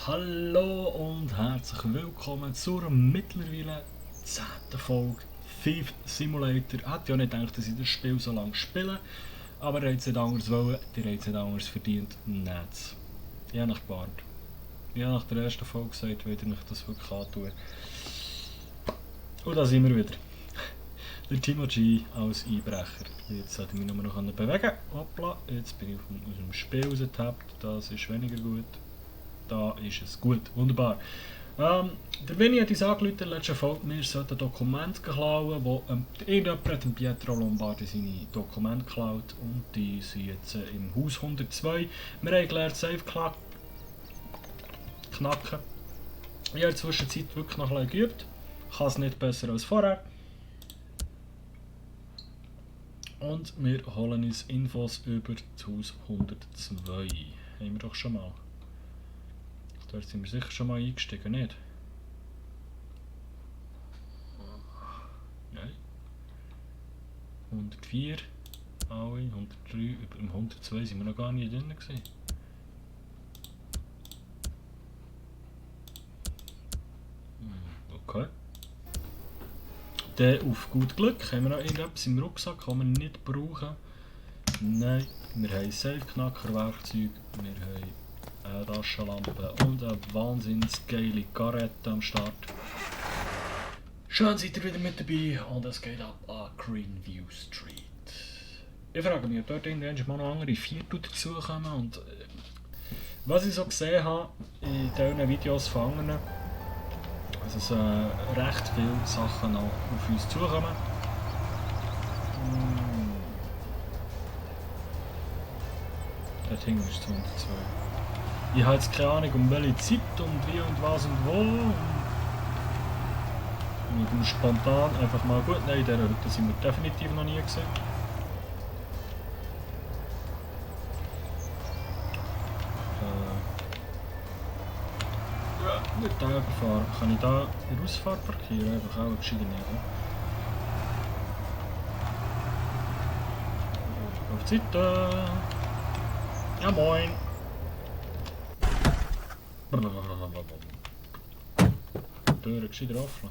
Hallo und herzlich willkommen zur mittlerweile 10. Folge Thief Simulator. Ich hätte ja nicht gedacht, dass ich das Spiel so lange spiele, aber ihr habt es nicht anders wollen, ihr habt es nicht anders verdient. Nichts. Ich habe euch gewarnt. Ich habe nach der ersten Folge gesagt, wollt ihr euch das wirklich antun. Und da sind wir wieder. Der Timo G als Einbrecher. Jetzt sollte ich mich nur noch bewegen. Hoppla, jetzt bin ich aus dem Spiel rausgetappt. Das ist weniger gut. Da ist es gut, wunderbar. Der Vinny hat uns angerufen, in der letzten Folge, wir sollten Dokumente klauen, wo irgendjemand hat dem Pietro Lombardi seine Dokumente geklaut und die sind jetzt im Haus 102. Wir haben gelernt, Safe knacken. Ich habe in der Zwischenzeit wirklich noch ein bisschen geübt. Ich kann es nicht besser als vorher. Und wir holen uns Infos über das Haus 102. Haben wir doch schon mal. Dort sind wir sicher schon mal eingestiegen, nicht? Nein. 104, alle, 103, über dem 102 sind wir noch gar nicht drin gewesen. Okay. Dann auf gut Glück haben wir noch irgendetwas im Rucksack, kann man nicht brauchen. Nein, wir haben Safe-Knacker-Werkzeug, wir haben eine Taschenlampe und eine wahnsinnig geile Garette am Start. Schön seid ihr wieder mit dabei und es geht ab an Greenview Street. Ich frage mich, ob dort irgendwann mal noch andere Viertel dazukommen und was ich so gesehen habe in diesen Videos von anderen, also es recht viele Sachen noch auf uns zukommen. Dort hinten ist 202. Ich habe jetzt keine Ahnung um welche Zeit und wie und was und wo. Und ich spontan einfach mal gut. Nein, in dieser Hütte sind wir definitiv noch nie gesehen. Nicht da überfahren. Kann ich da in der Ausfahrt parkieren? Einfach auch gescheit nicht. Auf die Seite. Ja moin. Türen gescheiter offen.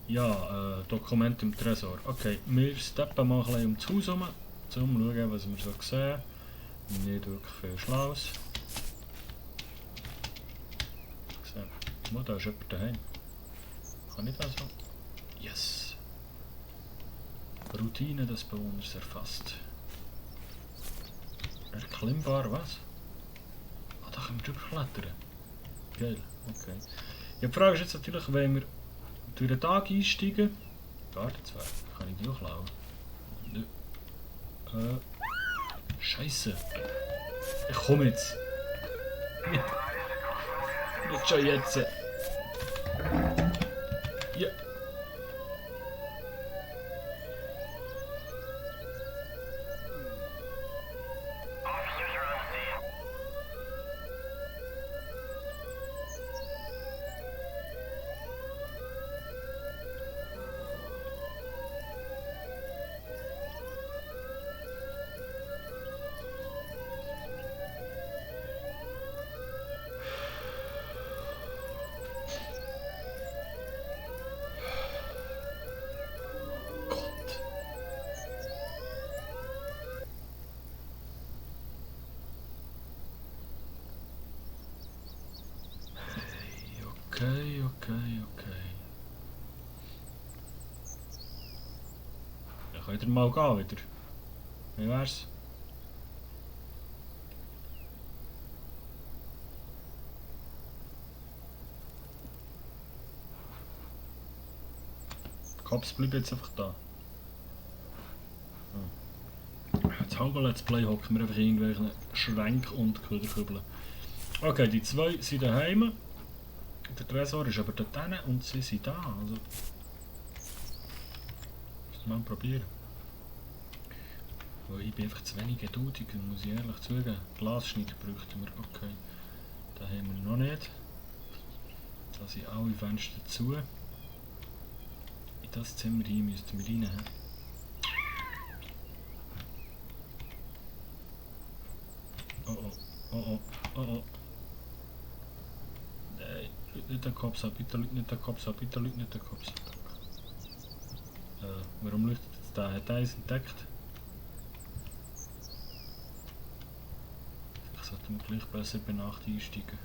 Ja, Dokument im Tresor. Okay, wir steppen mal ein bisschen um das Haus herum, um zu schauen, was wir so sehen. Nicht wirklich viel Schlaues. So, da ist jemand daheim. Kann ich das so? Yes! Routine des Bewohners erfasst. Erklimmbar, was? Ah, da können wir drüber klettern. Geil, okay. Ja, die Frage ist jetzt natürlich, wenn wir durch den Tag einsteigen. Gartenzwerg, kann ich die auch klauen? Nö. Scheiße. Ich komme jetzt. Nicht schon jetzt. Ja. Okay. Dann könnt ihr mal gehen wieder. Wie wär's? Die Cops bleiben jetzt einfach da. Jetzt halbe Let's Play hocken wir einfach in irgendwelchen Schränken und Köderkübeln. Okay, die zwei sind daheim. Der Tresor ist aber dort hinten und sie sind da. Also, muss mal probieren. Weil ich bin einfach zu wenig geduldig, muss ich ehrlich zugeben. Glasschnitt bräuchten wir. Okay. Da haben wir noch nicht. Da sind alle Fenster zu. In das Zimmer hier müssten wir rein. Oh. Nicht den Kopf ab, bitte Leute nicht den Kopf ab, bitte Leute nicht den Kopf ab. Warum leuchtet jetzt der? Hat der eins entdeckt? Ich sollte mir gleich besser bei Nacht einsteigen.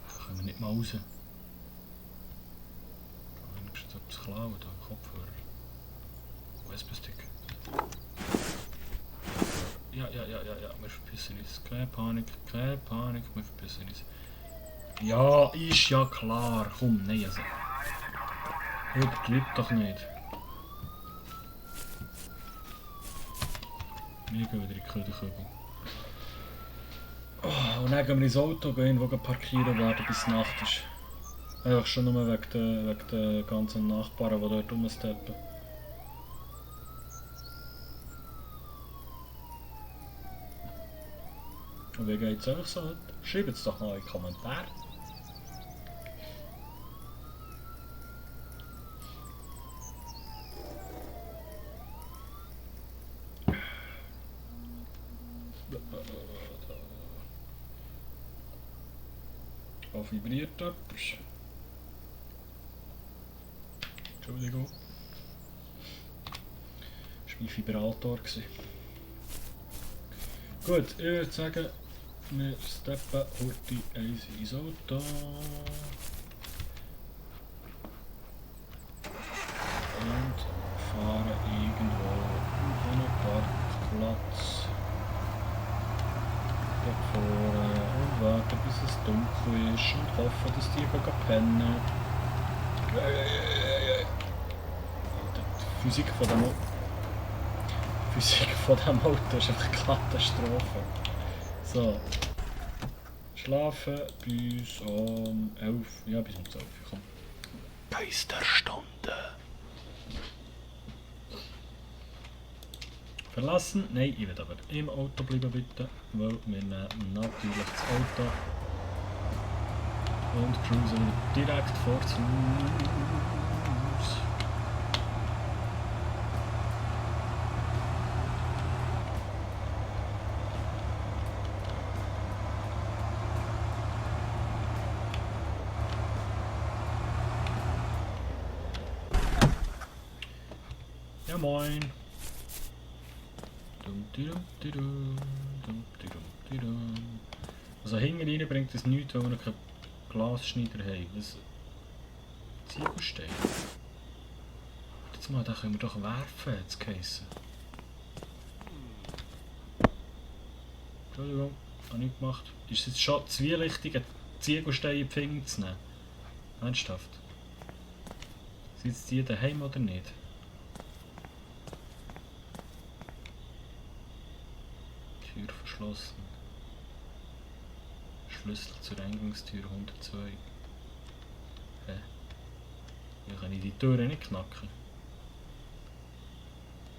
Da können wir nicht mal raus. Wenigstens etwas klauen, da Kopfhörer. USB-Stick. Ja, wir verpissen uns. Keine Panik, wir verpissen uns. Ja, ist ja klar. Komm, nein, also. Übertreib doch nicht. Wir gehen wieder in die Köderkübel. Oh, und dann gehen wir ins Auto gehen, wo wir parkieren werden, bis es Nacht ist. Einfach schon nur wegen der ganzen Nachbarn, die dort rumsteppen. Und wie geht es euch so heute? Schreibt es doch mal in die Kommentare. Oh, vibriert etwas. Entschuldigung. Das war mein Vibrator. Gut, ich würde sagen, wir steppen heute eins ins Auto. Und fahren irgendwo auf einen Parkplatz. Dort vorne und warten bis es dunkel ist und hoffen, dass die gehen pennen. Die Physik von dem Auto ist einfach eine Katastrophe. So. Schlafen bis um 11. Ja, bis um 12. Komm. Geisterstunde. Verlassen? Nein, ich will aber im Auto bleiben bitte, weil wir nehmen natürlich das Auto und cruisen direkt vor das Haus. Ja moin! Also hinten rein bringt es nichts, weil wir noch keinen Glasschneider haben. Was? Ziegelstein? Jetzt mal, den können wir doch werfen, jetzt geheissen. Entschuldigung, habe ich gemacht. Ist es jetzt schon zwielichtig, einen Ziegelstein in die Finger zu nehmen? Ernsthaft? Sitzt die daheim oder nicht? Tür verschlossen. Schlüssel zur Eingangstür 102. Hä? Wie kann ich die Türe nicht knacken?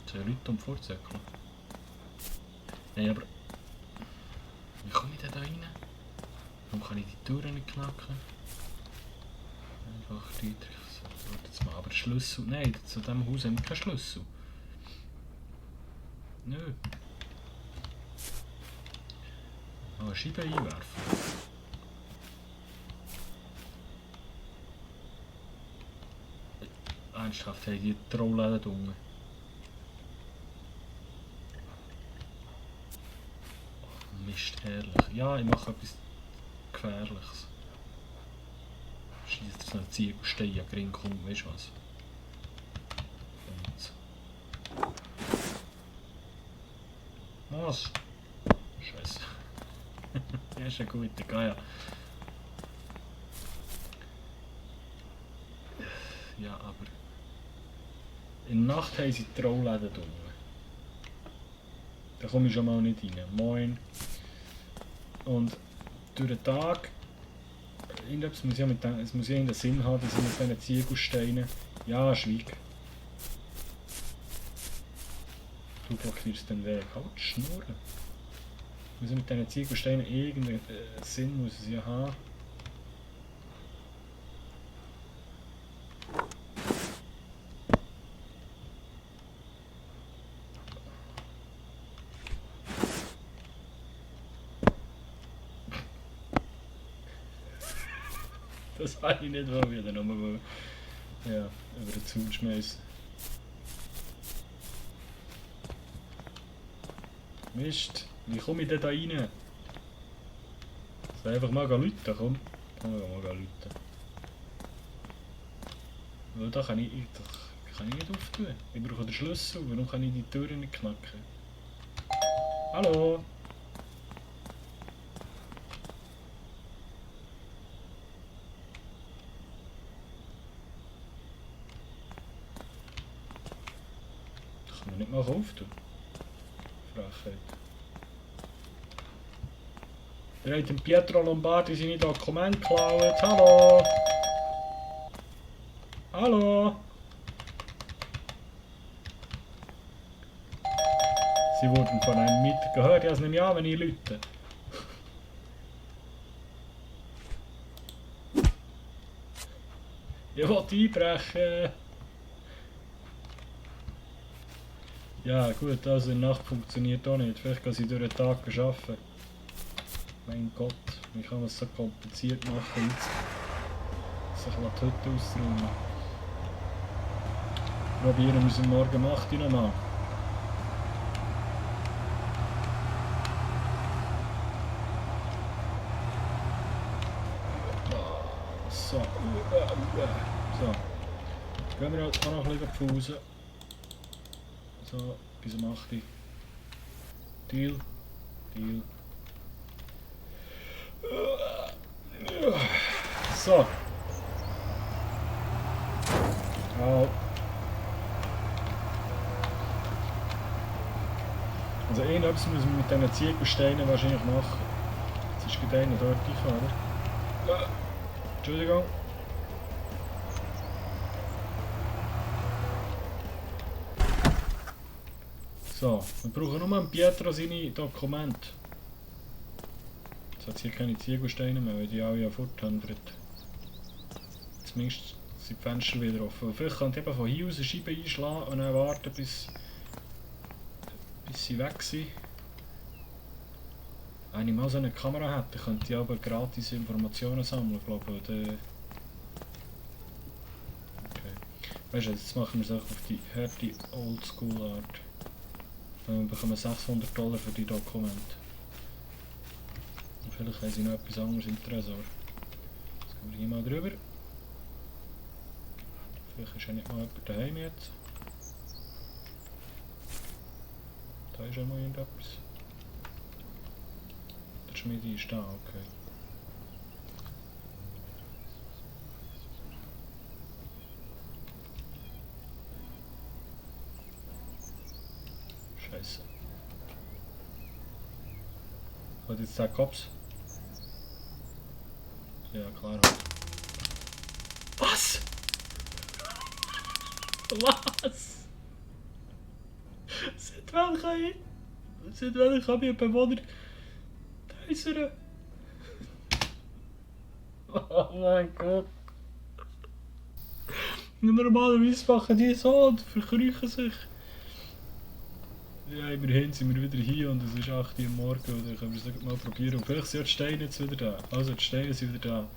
2 Leute vorzöckeln. Nein, aber... Wie komme ich denn da rein? Warum kann ich die Türe nicht knacken? Einfach deutlich. So, warte jetzt mal. Aber Schlüssel... Nein, zu diesem Haus haben wir keinen Schlüssel. Nö. Eine Scheibe einwerfen. Ernsthaft, haben die Trollläden da unten. Oh, Mist, ehrlich. Ja, ich mache etwas Gefährliches. Scheiße, dass noch ein Ziegelstein an Gring kommt, weißt du was? Und... Was? Scheiße. Ja, ist ein guter Geier. Ja, aber... In der Nacht haben sie die Trollläden da unten. Da komme ich schon mal nicht rein. Moin. Und durch den Tag... Es muss ja irgendeinen Sinn haben, dass ich mit diesen Ziegelsteinen... Ja, schweig. Du blockierst den Weg. Halt die Schnur. Also mit diesen Ziegelsteinen irgendeinen Sinn muss es ja haben. Das habe ich nicht wieder nochmal ja, über den Zaun schmeißen. Mist, wie komme ich denn da rein? Soll ich einfach mal läuten, komm. Komm, wir mal läuten. Weil da kann ich nicht auftun. Ich brauche den Schlüssel, warum kann ich die Türen nicht knacken? Hallo? Das kann man nicht mal auftun. Frechheit. Ihr habt dem Pietro Lombardi seine Dokumente geklaut. Hallo? Hallo? Sie wurden von einem Mieter gehört. Ja, es nehme ich an, wenn ich läute. Ich wollte einbrechen. Ja gut, also in der Nacht funktioniert auch nicht. Vielleicht kann sie durch den Tag arbeiten. Mein Gott, wie kann man es so kompliziert machen, jetzt sich die Hütte auszuräumen. Probieren wir es morgen um 8 Uhr nochmal. So. So. Gehen wir jetzt noch ein bisschen Pause. So, bis um 8 Uhr. Deal. Deal. So. Au. Also irgendetwas müssen wir mit diesen Ziegelsteinen wahrscheinlich machen. Jetzt ist gerade einer dort rein, oder? Entschuldigung. So, wir brauchen nur Pietro seine Dokumente. Jetzt hat es hier keine Ziegelsteine mehr, weil die alle ja forthandelt. Zumindest sind die Fenster wieder offen. Vielleicht kann ich eben von hier aus eine Scheibe einschlagen und dann warten, bis sie weg sind. Wenn ich mal so eine Kamera hätte, könnte ich aber gratis Informationen sammeln, glaube ich. Okay. Weißt du, jetzt machen wir es auch auf die harte Oldschool-Art. Wir bekommen $600 für die Dokumente. Und vielleicht haben sie noch etwas anderes im Tresor. Jetzt gehen wir hier mal drüber. Vielleicht ist ja nicht mal jemand daheim jetzt. Da ist ja mal irgendetwas. Der Schmiede ist da, okay. Scheiße. Hat jetzt der Cops? Ja, klar. Was? Was? Seit welcher habe ich einen Bewohner? Da ist er. Oh mein Gott. Normalerweise machen die so und verkrüchen sich. Ja, immerhin sind wir wieder hier und es ist 8 Uhr morgens und dann können wir es mal probieren. Und vielleicht sind ja die Steine jetzt wieder da. Also die Steine sind wieder da.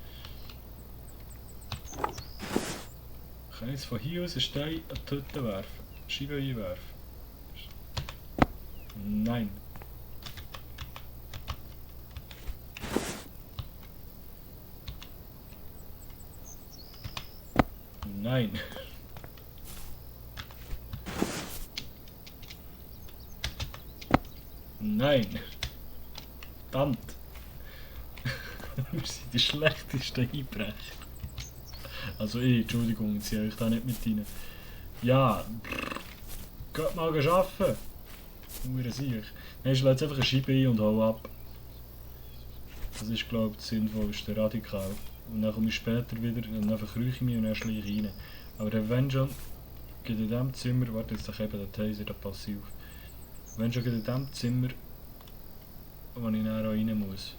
Ich kann jetzt von hier aus einen Stein an die Hütte werfen. Scheibe einwerfen. Nein. Nein. Nein. Verdammt. Wir sind die schlechtesten Einbrecher. Also Entschuldigung, ich ziehe euch da nicht mit rein. Ja, geht mal arbeiten. Hure sicher. Nein, ich lade einfach eine Scheibe ein und hau ab. Das ist, glaube ich, das Sinnvollste, radikal. Und dann komme ich später wieder und dann verkrüche ich mich und dann schleiche ich rein. Aber wenn schon, geht in diesem Zimmer, warte jetzt doch eben der Taser, der passt auf. Wenn schon geht in diesem Zimmer, wo ich dann auch rein muss.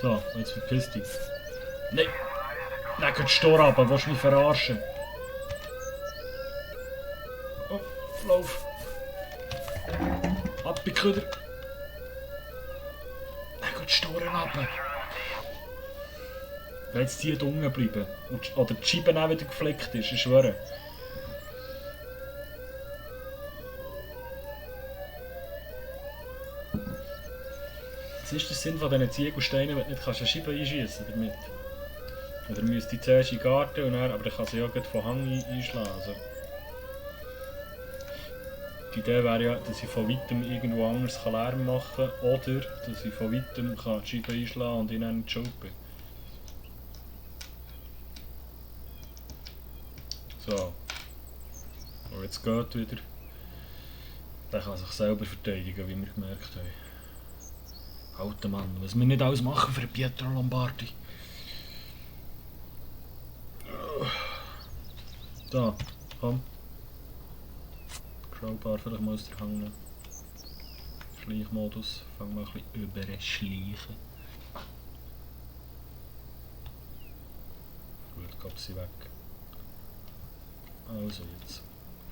So, jetzt verpiss dich. Nein! Nein, geht die Stor ab, willst du mich verarschen? Oh, lauf! Ab, die Köder! Nein, geht die Stor ab! Wenn jetzt die unten bleiben oder die Scheibe auch wieder geflickt ist, ich schwöre. Was ist der Sinn von diesen Ziegelsteinen, wenn du nicht eine Scheibe einschießen damit? Oder müsste ich zuerst in den Garten und dann, aber ich kann sie ja auch von Hang einschlagen. Also. Die Idee wäre ja, dass ich von weitem irgendwo anders Lärm machen kann oder dass ich von weitem die Scheibe einschlagen kann und ihn dann nicht schuld bin. So. Und jetzt geht wieder. Der kann sich selber verteidigen, wie wir gemerkt haben. Alter Mann, was wir nicht alles machen für Pietro Lombardi. Da, komm. Crowbar vielleicht mal aus der Hand nehmen. Schleichmodus, fangen wir ein bisschen überschleichen. Gut, gab sie weg. Also jetzt,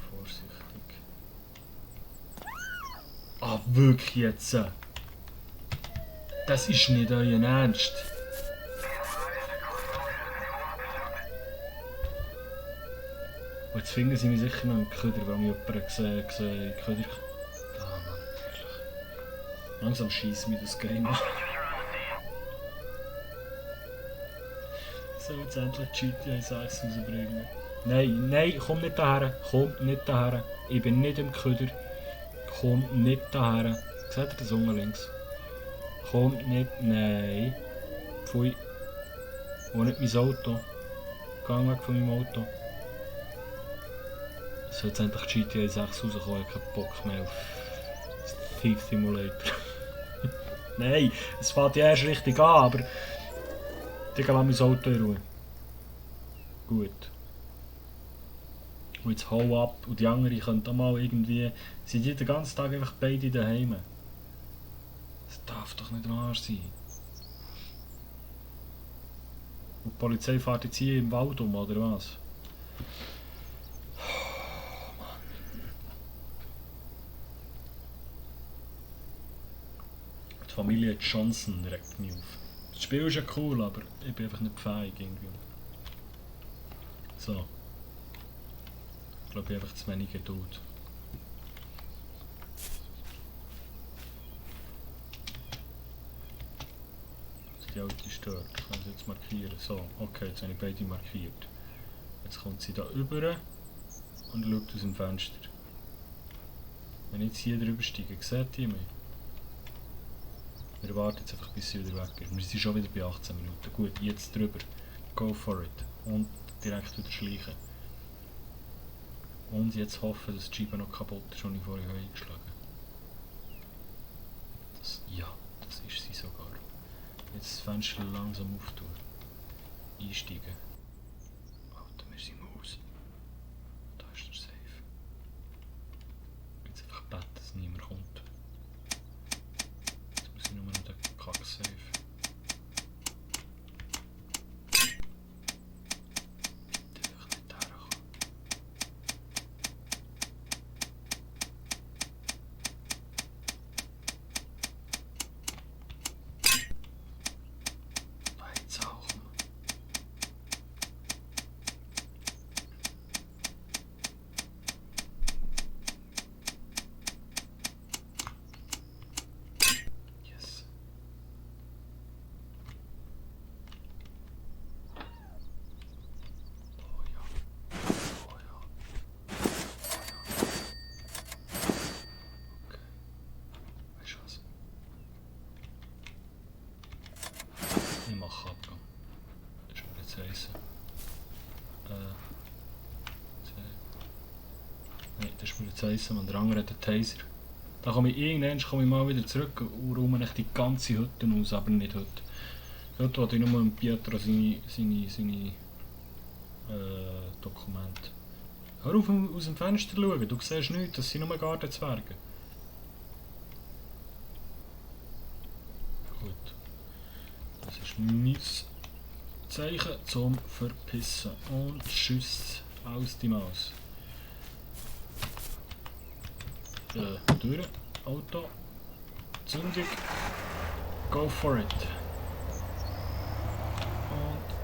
vorsichtig. Ah, wirklich jetzt? Das ist nicht euer Ernst. Und jetzt finden sie mich sicher noch im Köder, weil mich jemand gesehen im Köder. Ah Mann, ehrlich. Langsam scheisst mich das Game an. Soll jetzt endlich GTA 6 rausbringen? Nein, nein, komm nicht daher, komm nicht daher. Ich bin nicht im Köder. Komm nicht daher. Seht ihr das unten links? Komm nicht, nein. Pfui. Wo nicht mein Auto? Geh weg von meinem Auto. Soll jetzt endlich GTA 6 rauskommen, ich habe keinen Bock mehr auf Thief Simulator. Nein, es fängt ja erst richtig an, aber Digga, lass mein Auto in Ruhe. Gut. Und jetzt hau ab und die anderen können auch mal irgendwie... Sind die den ganzen Tag einfach beide daheim? Das darf doch nicht wahr sein. Und die Polizei fährt jetzt hier im Wald um, oder was? Die Familie Johnson regt mich auf. Das Spiel ist ja cool, aber ich bin einfach nicht fähig irgendwie. So. Ich glaube, ich habe einfach zu wenig Geduld. Die alte stört. Ich kann sie jetzt markieren. So, okay, jetzt habe ich beide markiert. Jetzt kommt sie da rüber und schaut aus dem Fenster. Wenn ich jetzt hier drüber steige, seht ihr mich? Wir warten jetzt einfach, bis sie wieder weg ist. Wir sind schon wieder bei 18 Minuten. Gut, jetzt drüber. Go for it. Und direkt wieder schleichen. Und jetzt hoffen, dass die Scheibe noch kaputt ist, die ich vorher eingeschlagen habe. Ja, das ist sie sogar. Jetzt das Fenster langsam auftun. Einsteigen. Alter, wir sind im Haus. Da ist der Safe. Jetzt einfach beten, dass niemand kommt. Jetzt muss ich nur noch den Kack-Safe. Ich mache Abgang. Das ist mir jetzt heissen. Nein, das ist mir jetzt heissen, und der andere hat einen Taser. Da komme ich mal wieder zurück und räume die ganze Hütte aus, aber nicht heute. Heute wollte ich nur mit Pietro seine Dokumente. Hör auf aus dem Fenster schauen, du siehst nichts, das sind nur Gartenzwerge. Gut. Das ist mein Zeichen zum Verpissen. Und tschüss aus die Maus. Tür, Auto, Zündung, go for it.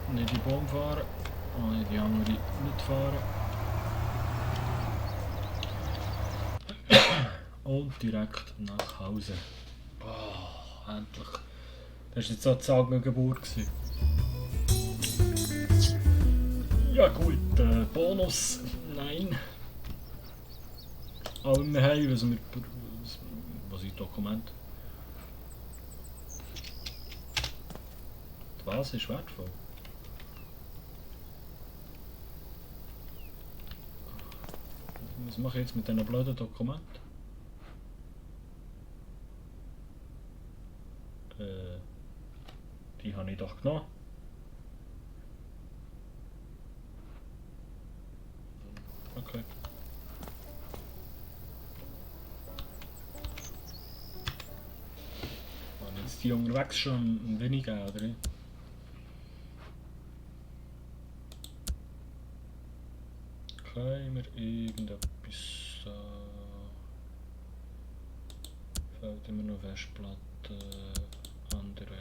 Und nicht in die Baum fahren. Und in die andere nicht fahren. Und direkt nach Hause. Oh, endlich. Das war jetzt so die Sauggeburt. Ja gut, Bonus, nein. Aber wir haben, was ist Dokument? Was ist wertvoll? Was mache ich jetzt mit diesen blöden Dokumenten? Die habe ich doch genommen. Okay. Waren jetzt die unterwegs schon wenig, oder? Können wir irgendetwas fehlt immer noch Festplatte, andere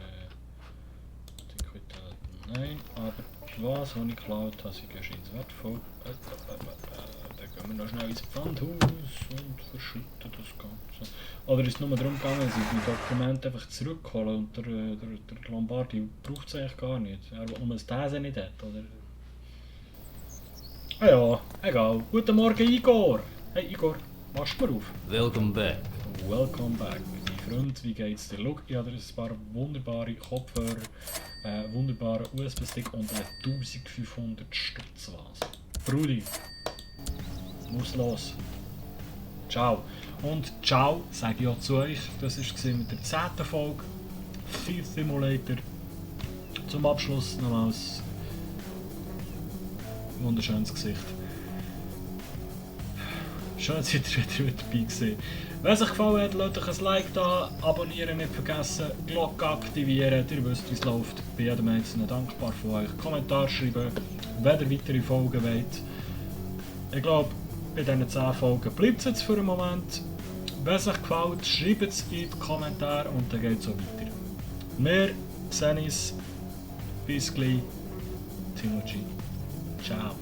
Antiquitäten. Nein, aber was habe ich geklaut, habe ich gescheit wertvoll. Dann gehen wir noch schnell ins Pfandhaus und verschütten das Ganze. Oder ist es nur darum gegangen, dass ich die Dokumente einfach zurückholen und der Lombardi braucht es eigentlich gar nicht. Er will nur das sie nicht hat, oder? Ah ja, egal. Guten Morgen, Igor! Hey Igor, machst du mir auf? Welcome back. Welcome back. Mein Freund, wie geht's dir? Schau, ich habe dir ein paar wunderbare Kopfhörer, wunderbaren USB-Stick und 1500 Stutz was. Brudi, muss los. Ciao. Und ciao, sage ich auch zu euch. Das war mit der 10. Folge Thief Simulator. Zum Abschluss nochmals wunderschönes Gesicht. Schön, dass ihr wieder dabei gewesen. Wenn es euch gefallen hat, lasst euch ein Like da, abonnieren nicht vergessen, Glocke aktivieren, ihr wisst wie es läuft. Ich bin jedem Einzelnen dankbar von euch. Kommentar schreiben, wenn ihr weitere Folgen wollt. Ich glaube, bei diesen 10 Folgen bleibt es jetzt für einen Moment. Wenn es euch gefällt, schreibt es in die Kommentare und dann geht es so weiter. Wir sehen uns. Bis gleich. Timo G. Ciao.